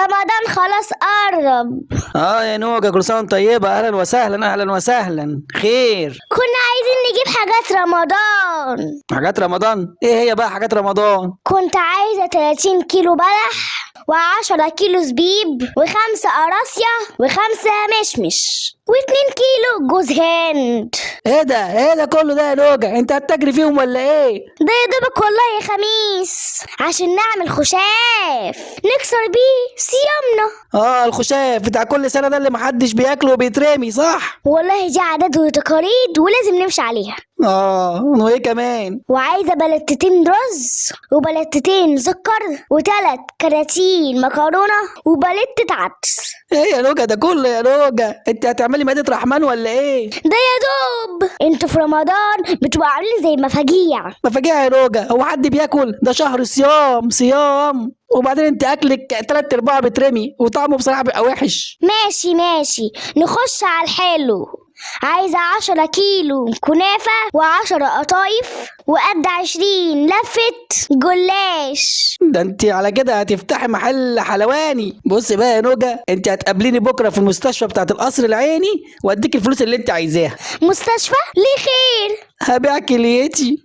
رمضان خلاص قرب. اه يا نوجة، كل سنة وانت طيبة. اهلا وسهلا اهلا وسهلا. خير؟ كنا عايزين نجيب حاجات رمضان. حاجات رمضان؟ ايه هي بقى حاجات رمضان؟ كنت عايزة 30 كيلو بلح و10 كيلو زبيب و5 قراصية و5 مشمش و2 كيلو جوز هند. ايه ده؟ ايه ده كله ده يا نوجة؟ انت هتجري فيهم ولا ايه؟ ده يا دوبك والله يا خميس، عشان نعمل خشاف نكسر بيه صيامنا. اه، الخشاف بتاع كل سنة ده اللي محدش بياكله وبيترمي، صح؟ والله دي عادات وتقاليد ولازم نمشي عليها. اه، وايه كمان؟ وعايزة بلتتين رز وبلتتين سكر و3 كراتين مكرونة وبلتة عدس. ايه يا نوجة ده كله يا نوجة؟ انت هتعملي مائدة رحمن ولا ايه؟ ده يا دوب انتوا في رمضان بتبقوا عاملين زي مفاجيع. مفاجيع يا نوجة؟ هو حد بياكل؟ ده شهر صيام صيام، وبعدين انت اكلك تلات ارباعه بترمي وطعمه بصراحة بيبقى وحش. ماشي ماشي، نخش على الحلو. عايزة 10 كيلو كنافة و10 قطايف وقد 20 لفة جلاش. ده انت على كده هتفتحي محل حلواني. بصي بقى يا نوجة، انت هتقابليني بكرة في المستشفى بتاعت القصر العيني واديك الفلوس اللي انت عايزاها. مستشفى؟ ليه خير؟ هبيع كليتي.